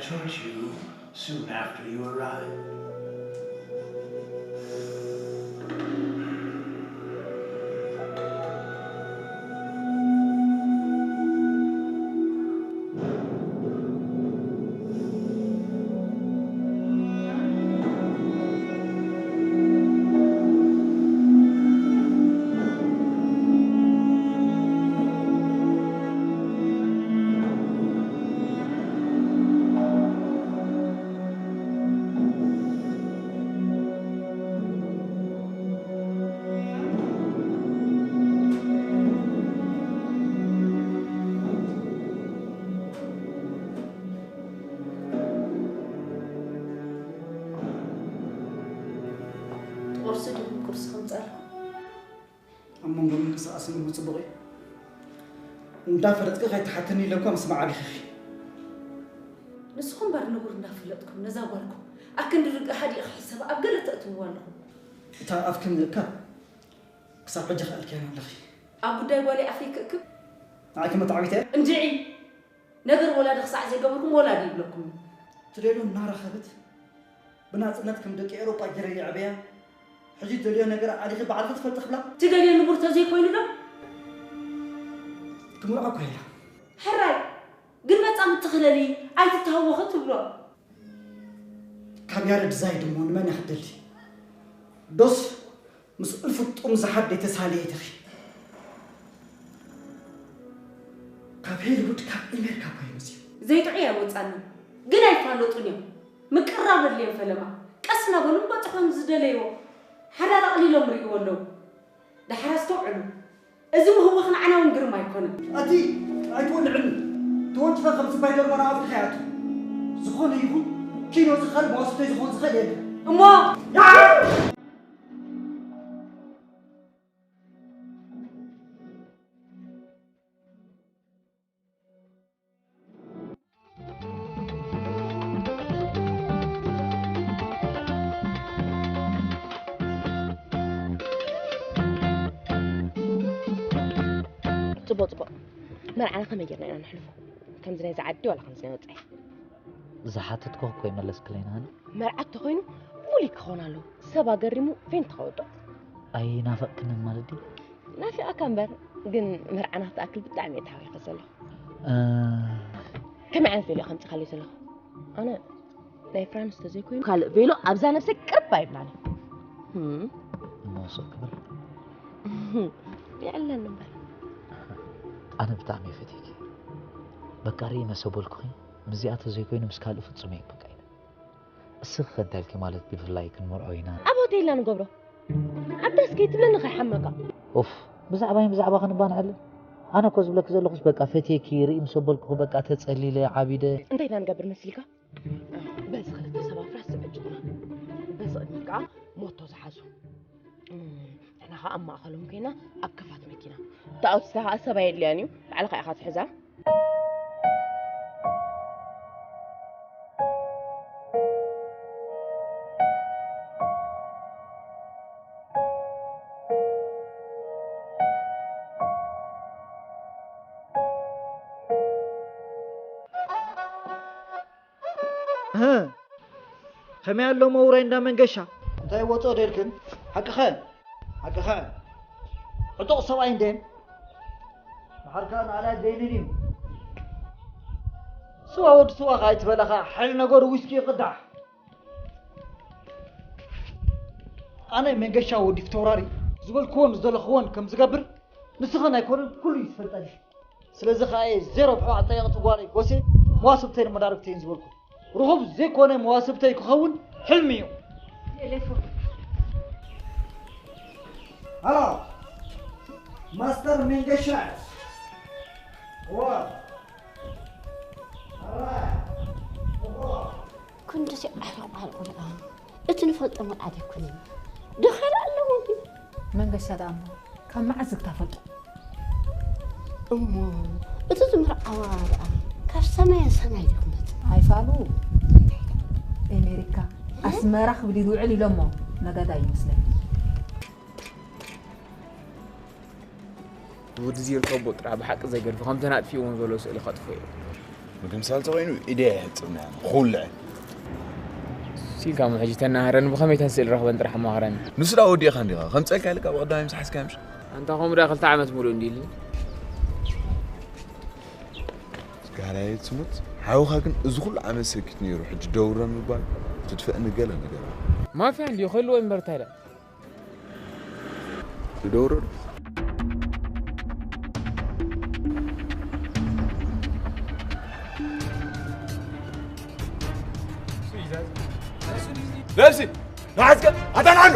Told you soon after you arrived. ቁርሲ ድኹም ቁርሲ ከምፀልኹ ኣብ መንጎ ምንቅስቃስ ምግቢ ፅቡቕ እዩ። እንዳፈለጥኪ ከይትሓተኒ ኢለ እኳ ምስማዕ ኣቢኺኺ። ንስኹም እምበር ንቡር እንዳፈለጥኩም ነዛ ጓልኩም ኣክንዲ ርግእ ሃዲእ ክሕሰባ ኣብ ገለ ተእትውዋ ኣለኹም። እታ ኣፍኪ ምእካብ ክሳብ ሕጂ ከኣልክያን ኣለኺ። ኣብ ጉዳይ ጓለይ ኣፈይ ክእክብ ንዓይ ከመታዕቢተ እያ። እንድዒ ነገር ወላዲ ክሳዕ ዘይገበርኩም ወላዲ ይብለኩም እዩ። ትደልዮ እናረኸበት ብናፅነት ከም ደቂ ኤውሮጳ ገይረ የዕበያ። ሕጂ ትደልዮ ነገር ኣሊኺ ባዕልኺ ትፈልጢ ክብላ ትደልዮ ንቡር ተዘይኮይኑ ዶ ክምርዖ እኳ ኢላ። ሕራይ ግን መጻምድቲ ክለሊ ኣይትተሃወኺ ትብሎ። ካብ ያረድ ዛይድ እሞ ንመን እያ ክትደሊ? ዶስ ምስ እልፊ ጥሙዛሓት ደይተሳለየት ኢኺ? ካብ ሄሊውድ ካብ ኣሜሪካ እኳ እዩ መፅዩ። ዘይጥዑይ ኣይወጻንን ግን ኣይፋለጡን እዮም። ምቅራብ ኣድልዮም ፈለማ ቀስ እናበሉ በፅሖም ዝደለይዎ ሓዳር ኣቕሊሎም ርእይዎ ኣለዉ። ዳሕር ኣስተውዕሉ። እዚ ምህወኽ ንዓና እውን ግርም ኣይኮነን። ኣቲ ኣይትወልዕኒ። ተወንጭፈ ከም ስባይ ደርባና ኣፍካ ይኣቱ። ዝኾነ ይኹን ኪኖ ዝኸል መዋስብተይ ዝኾን ዝኸል የለን። እሞ ጽቡቕ ጽቡቕ። መርዓና ከመይ ጌርና ኢና ነሕልፎ? ከምዚ ናይዚ ዓዲ ዋላ ከምዚ ናይ ወጻኢ? ዝሓተትኩኺ እኮ ይመለስክለይን ሃኒ። መርዓ ተኾይኑ ፍሉይ ክኸውን ኣለዎ። ሰብ ኣገሪሙ ፌንት ክወድቕ። ኣይናፈቕክንን ማለት ድዩ? ናፊቐካ እምበር ግን መርዓና ክትኣክል ብጣዕሚ እየ ተሃዊኸ ዘለኹ። እ፣ ከመይ ዓይነት ቬሎ ከምጽኻለይ ዘለኹ? ኣነ ናይ ፍራንስ ተዘይኮይኑ ካልእ ቬሎ ኣብዛ ነብሰይ ቅርብ ኣይብላን። እም፣ እሞ ስቕ ክብል ይዕለኒ እምበር። ኣነ ብጣዕሚ እየ ፈትየኪ። በቃ ርእይ መሰ በልኩኺ፣ ምስዚኣ ተዘይኮይኑ ምስ ካልእ ፍጹም እየ በቃ ኢለ። እስኺ ከ እንታይ ኢልኪ ማለት ብፍላይ ክንመርዖ ኢና። ኣብ ሆቴል ኢና ንገብሮ። ኣብ ዳስ ከይትብለኒ ከይሓመካ። ኡፍ፣ ብዛዕባይን ብዛዕባኽን እባ ንዕልል። ኣነ እኮ ዝብለኪ ዘለኹስ በቃ ፈትየኪ፣ ርእይ ምስ ኣበልኩኺ በቃ ተጸሊለ፣ ዓቢደ። እንታይ ኢና ንገብር መሲልካ? በዚ ክልተ ሰብ ኣፍራስ ዝዕጭቑና። በዚ ቅድሚት ከዓ ሞቶ ዝሓዙ። እም፣ ንሕና ከዓ ኣብ ማእኸሎም ኮይና ኣብ ክፋት መኪና። እታ ኣውቲስታ ከዓ ሰብ ኣየድልያን እዩ። ባዕልኻ ኢኻ ትሕዛ። እህ፣ ከመይ ኣሎ መውራይ እንዳ መንገሻ? እንታይ ወጾ ደልክን? ሓቅኸ፣ ሓቅኸ። ዕጡቕ ሰብኣይ እንዴን? ባሕርካ ንኣላይ ደይንን እዩ። ስዋ ወዲ ስዋ ኸዓ ኣይትበላኻ፣ ሓይሊ ነገሩ ዊስኪ ይቕዳሕ። ኣነ መንገሻ ወዲ ፊተውራሪ ዝበልክዎን ዝደለኽዎን ከም ዝገብር ንስኽን ኣይኮነን ኩሉ እዩ ዝፈልጠኒ። ስለዚ ኸኣ እየ ዜሮ ብሕባዕ ጠየቕቲ ጓለይ ጎሴ መዋስብተይን መዳርግተይን ዝበልኩ። ርኹብ ዘይኮነ መዋስብተይ ክኸውን ሕልሚ እዩ። ሃሎ ማስተር መንገሻ። እዋ። ኣራይ። እዋ። ክንድዚ ዓርቕ ዓርቑ ደኣ እቲ ንፈልጦ መርዓ ደይኮነን ድኻል ኣለዎ ግን። መንገሻ ደኣ እሞ ካብ መዓዝ ዝግታ ፈልጦ? እሞ እቲ ዝምርዓዋ ደኣ ካብ ሰማየ ሰማይ ድዩ ክመጽእ? ኣይፋሉ ኤሜሪካ ኣስመራ ክብል ዝውዕል ኢሎሞ ነጋዳይ ይመስለኒ። ወዲ ዚር ጦቦ ጥራሕ ብሓቂ ዘገድፎ ከም ተናጥፊ እውን ዘሎ ስእሊ ከጥፎ እዩ። ምግምሳል ተኾይኑ ኢደይ ኣይሕጽብና እያ። ኹልዐ። ሲልካ ሞ ሕጂ ተናሃረኒ ብኸመይ ተን ስእሊ ረኽበን ጥራሕ ኣማኽረኒ። ንሱ ዳ ወዲእኻ እንዲኻ። ከምጸልካ ኢልካ ብቐዳማይ ምስ ሓዝካ ምሽ። ኣንታ ከምኡ ዳ ክልተ ዓመት ሙሉእ እንዲልኒ። ጋላየ ትሙት ሓውኻ ግን እዚ ኩሉ ዓመት ሰኪት ነይሩ። ሕጂ ደውረ ምባል ትድፈእኒ ገለ ነገር ኣሎ። ማፍያ እንዲዩ ክህልዎ እምበር እንታይ ኢለ። ዝደውረሉ ነብሲ ንሓዝከ ኣታንዓሉ